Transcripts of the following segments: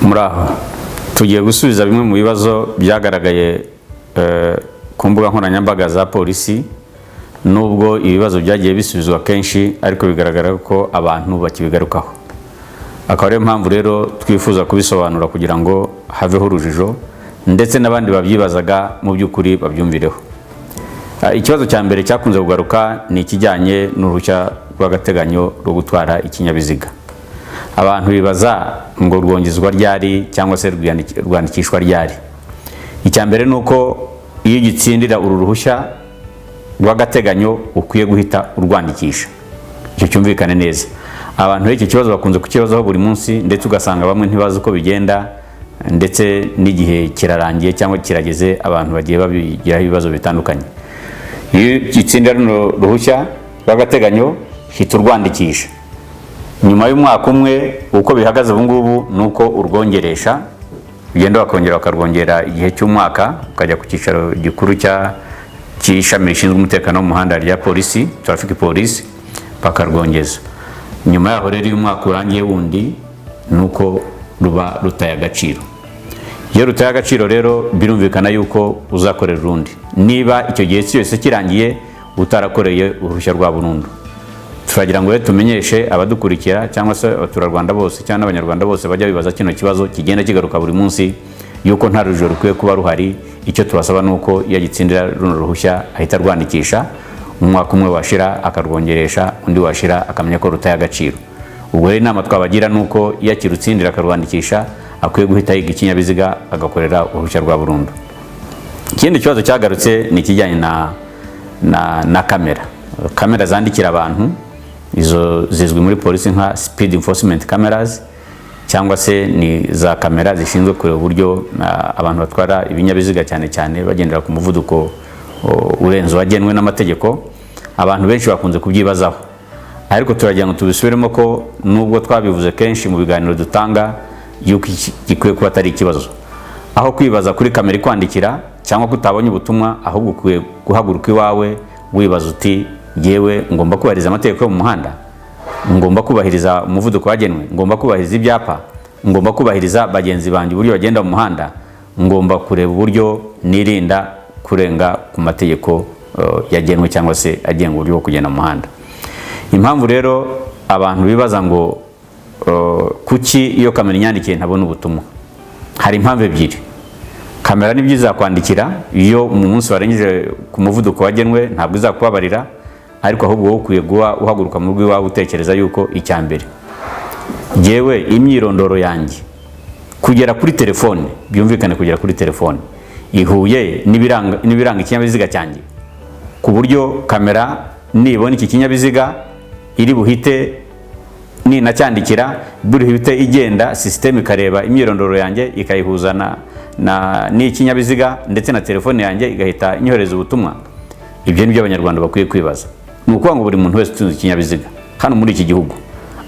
Muraho. Tugiye gusubiza bimwe mu bibazo byagaragaye ku mbuga nkoranyambaga za polisi. Nubwo ibibazo byagiye bisubizwa kenshi, ariko bigaragara ko abantu bakibigarukaho, akaba ariyo mpamvu rero twifuza kubisobanura kugira ngo haveho urujijo, ndetse n'abandi babyibazaga mu by'ukuri babyumvireho. Ikibazo cya mbere cyakunze kugaruka ni ikijyanye n'uruhushya rw'agateganyo rwo gutwara ikinyabiziga. Abantu bibaza ngo rwongezwa ryari cyangwa se rwandikishwa ryari? Icya mbere ni uko iyo ugitsindira uru ruhushya rw'agateganyo, ukwiye guhita urwandikisha. Icyo cyumvikane neza. Abantu b'iki kibazo bakunze kukibazaho buri munsi, ndetse ugasanga bamwe ntibazi uko bigenda, ndetse n'igihe kirarangiye cyangwa kirageze, abantu bagiye babigiraho ibibazo bitandukanye. Iyo ugitsindira runo ruhushya rw'agateganyo, hita urwandikisha. Nyuma y'umwaka umwe, uko bihagaze ubu ngubu ni uko urwongeresha, ugenda bakongera bakarwongera igihe cy'umwaka, ukajya ku cyicaro gikuru cy'ishami rishinzwe umutekano wo mu muhanda rya polisi, traffic police, bakarwongeza. Nyuma yaho rero, iyo umwaka urangiye wundi, ni uko ruba rutaye agaciro. Iyo rutaye agaciro rero, birumvikana yuko uzakorera urundi, niba icyo gihe cyose kirangiye utarakoreye uruhushya rwa burundu. Turagira ngo rero tumenyeshe abadukurikira cyangwa se abaturarwanda bose cyangwa n'Abanyarwanda bose bajya bibaza kino kibazo kigenda kigaruka buri munsi, yuko nta rujijo rukwiye kuba ruhari. Icyo tubasaba ni uko iyo agitsindira runo ruhushya ahita arwandikisha, umwaka umwe washira akarwongeresha, undi washira akamenya ko rutaye agaciro. Ubwo rero inama twabagira ni uko iyo akirutsindira akarwandikisha, akwiye guhita yiga ikinyabiziga, agakorera uruhushya rwa burundu. Ikindi kibazo cyagarutse ni ikijyanye na kamera, kamera zandikira abantu. Izo zizwi muri polisi nka speed enforcement cameras, cyangwa se ni za kamera zishinzwe kureba uburyo abantu batwara ibinyabiziga, cyane cyane bagendera ku muvuduko urenze uwagenwe n'amategeko. Abantu benshi bakunze kubyibazaho, ariko turagira ngo tubisubiremo ko nubwo twabivuze kenshi mu biganiro dutanga, yuko iki gikwiye kuba atari ikibazo. Aho kwibaza kuri kamera ikwandikira cyangwa ko utabonye ubutumwa, ahubwo ukwiye guhaguruka iwawe wibaza uti: "Yewe, ngomba kubahiriza amategeko yo mu muhanda, ngomba kubahiriza umuvuduko wagenwe, ngomba kubahiriza ibyapa, ngomba kubahiriza bagenzi banjye uburyo bagenda mu muhanda, ngomba kureba uburyo nirinda kurenga ku mategeko yagenwe cyangwa se agenga uburyo bwo kugenda mu muhanda." Impamvu rero abantu bibaza ngo kuki iyo kamera inyandikiye ntabona ubutumwa, hari impamvu ebyiri. Kamera nibyo izakwandikira iyo mu munsi warengeje ku muvuduko wagenwe, ntabwo izakubabarira, ariko ahubwo wowe ukwiye guha uhaguruka mu rugo iwawe utekereza yuko icya mbere, yewe, imyirondoro yanjye kugera kuri telefone, byumvikane, kugera kuri telefone, ihuye n'ibiranga ikinyabiziga cyanjye, ku buryo kamera nibona iki kinyabiziga iri buhite ninacyandikira, buri buhite igenda sisiteme ikareba imyirondoro yanjye, ikayihuza na n'ikinyabiziga ndetse na telefone yanjye, igahita inyohereza ubutumwa. Ibyo ni byo Abanyarwanda bakwiye kwibaza. Ni ukuvuga ngo buri muntu wese utunze ikinyabiziga hano muri iki gihugu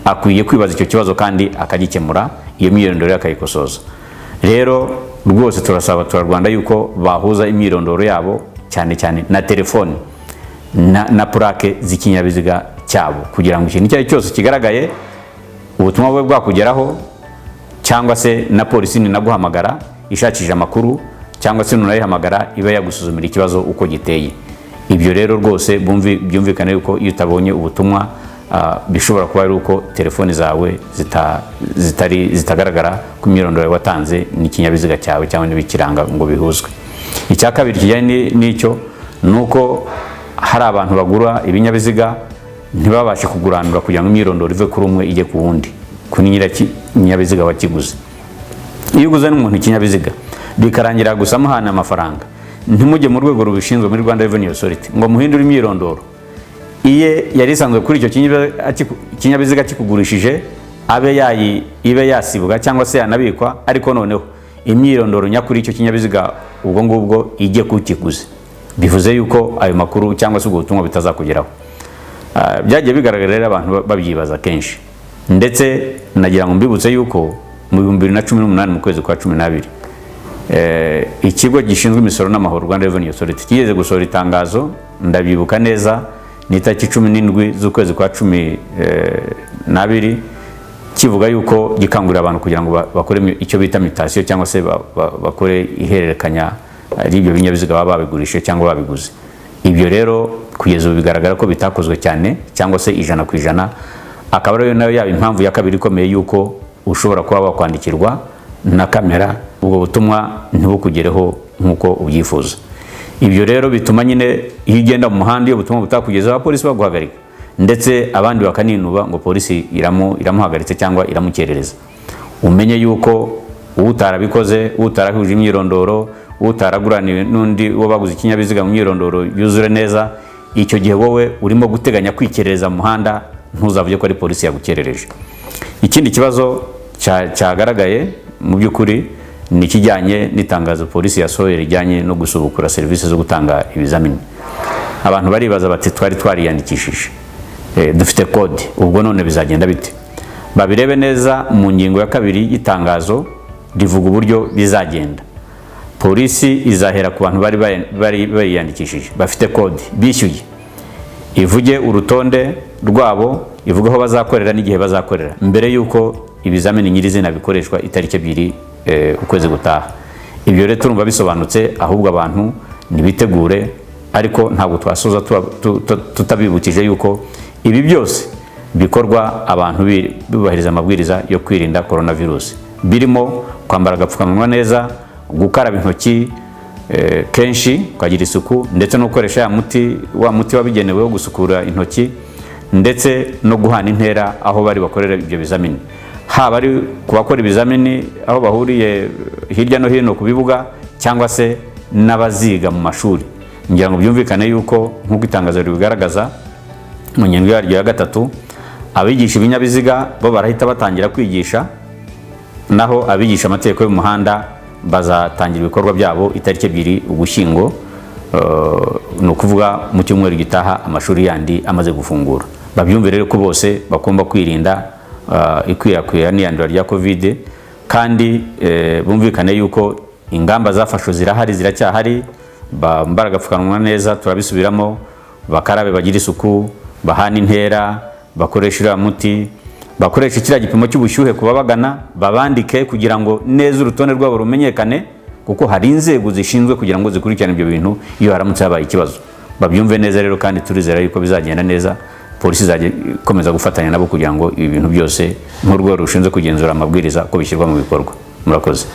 akwiye kwibaza icyo kibazo kandi akagikemura, iyo myirondoro ye akayikosoza. Rero rwose turasaba abaturarwanda yuko bahuza imyirondoro yabo, cyane cyane na telefone na purake z'ikinyabiziga cyabo, kugira ngo ikintu icyo ari cyo cyose kigaragaye ubutumwa bube bwakugeraho, cyangwa se na polisi ninaguhamagara ishakishije amakuru, cyangwa se nunayihamagara iba yagusuzumira ikibazo uko giteye. Ibyo rero rwose byumvikane yuko iyo utabonye ubutumwa, bishobora kuba ari uko telefoni zawe zitari zitagaragara ku myirondoro watanze n'ikinyabiziga cyawe cyangwa n'ibikiranga ngo bihuzwe. Icya kabiri kijyanye n'icyo ni uko hari abantu bagura ibinyabiziga ntibabashe kuguranura kugira ngo imyirondoro ive kuri umwe ijye ku wundi, kuri nyir'ikinyabiziga wakiguze. Iyo uguze n'umuntu ikinyabiziga, bikarangira gusa muhana amafaranga, ntimujye mu rwego rubishinzwe muri Rwanda Revenue Authority ngo muhindure imyirondoro iye yari isanzwe kuri icyo kinyabiziga kikugurishije, abe yayi ibe yasibwa cyangwa se yanabikwa, ariko noneho imyirondoro nyakuri y'icyo kinyabiziga ubwo ngubwo ijye kukiguze, bivuze yuko ayo makuru cyangwa se ubwo butumwa bitazakugeraho. Byagiye bigaragara rero abantu babyibaza kenshi, ndetse nagira ngo mbibutse yuko mu 2018, mu kwezi kwa 12, ikigo gishinzwe imisoro n'amahoro, Rwanda Revenue Authority, kigeze gusohora itangazo. Ndabyibuka neza, ni itariki 17 z'ukwezi kwa 12. Kivuga yuko gikangurira abantu kugira ngo bakore icyo bita mutation, cyangwa se bakore ihererekanya ry'ibyo binyabiziga baba babigurishije cyangwa babiguze. Ibyo rero kugeza ubu bigaragara ko bitakozwe cyane cyangwa se 100%, akaba ariyo nayo yaba impamvu ya kabiri ikomeye yuko ushobora kuba wakwandikirwa na kamera, ubwo butumwa ntibukugereho nk'uko ubyifuza. Ibyo rero bituma nyine iyo ugenda mu muhanda, iyo ubutumwa butakugezeho, abapolisi baguhagarika, ndetse abandi bakaninuba ngo polisi iramuhagaritse cyangwa iramukerereza. Umenye yuko utarabikoze, utarahuje imyirondoro, utaraguraniwe n'undi wo baguze ikinyabiziga mu myirondoro yuzure neza, icyo gihe wowe urimo guteganya kwikerereza mu muhanda, ntuzavuge ko ari polisi yagukerereje. Ikindi kibazo cyagaragaye mu by'ukuri ni ikijyanye n'itangazo polisi yasohoye rijyanye no gusubukura serivisi zo gutanga ibizamini. Abantu baribaza bati: "Twari twariyandikishije, dufite kode, ubwo none bizagenda bite?" Babirebe neza mu ngingo ya kabiri y'itangazo rivuga uburyo bizagenda. Polisi izahera ku bantu bari bariyandikishije, bafite kode, bishyuye, ivuge urutonde rwabo, ivuge aho bazakorera n'igihe bazakorera mbere y'uko ibizamini nyirizina bikoreshwa itariki 2 ukwezi gutaha. Ibyo rero turumva bisobanutse, ahubwo abantu nibitegure. Ariko ntabwo twasoza tutabibukije yuko ibi byose bikorwa abantu bubahiriza amabwiriza yo kwirinda coronavirus, birimo kwambara agapfukamunwa neza, gukaraba intoki kenshi, ukagira isuku, ndetse no gukoresha ya muti wa muti wabigenewe wo gusukura intoki, ndetse no guhana intera aho bari bakorera ibyo bizamini, haba ari ku bakora ibizamini aho bahuriye hirya no hino ku bibuga, cyangwa se n'abaziga mu mashuri. Ngira ngo byumvikane yuko nk'uko itangazo ribigaragaza mu ngingo yaryo ya gatatu, abigisha ibinyabiziga bo barahita batangira kwigisha, naho abigisha amategeko y'umuhanda bazatangira ibikorwa byabo itariki 2 Ugushyingo, ni ukuvuga mu cyumweru gitaha, amashuri yandi amaze gufungura. Babyumve rero ko bose bagomba kwirinda ikwirakwira n'iyandura rya Covid, kandi bumvikane yuko ingamba zafashwe zirahari, ziracyahari. Bambara agapfukamunwa neza, turabisubiramo, bakarabe, bagire isuku, bahane intera, bakoreshe uriya muti, bakoreshe kiriya gipimo cy'ubushyuhe ku babagana, babandike kugira ngo neza urutonde rwabo rumenyekane, kuko hari inzego zishinzwe kugira ngo zikurikirane ibyo bintu iyo haramutse habaye ikibazo. Babyumve neza rero, kandi turizera yuko bizagenda neza. Polisi izajya ikomeza gufatanya nabo kugira ngo ibi bintu byose, nk'urwego rushinzwe kugenzura amabwiriza, ko bishyirwa mu bikorwa. Murakoze.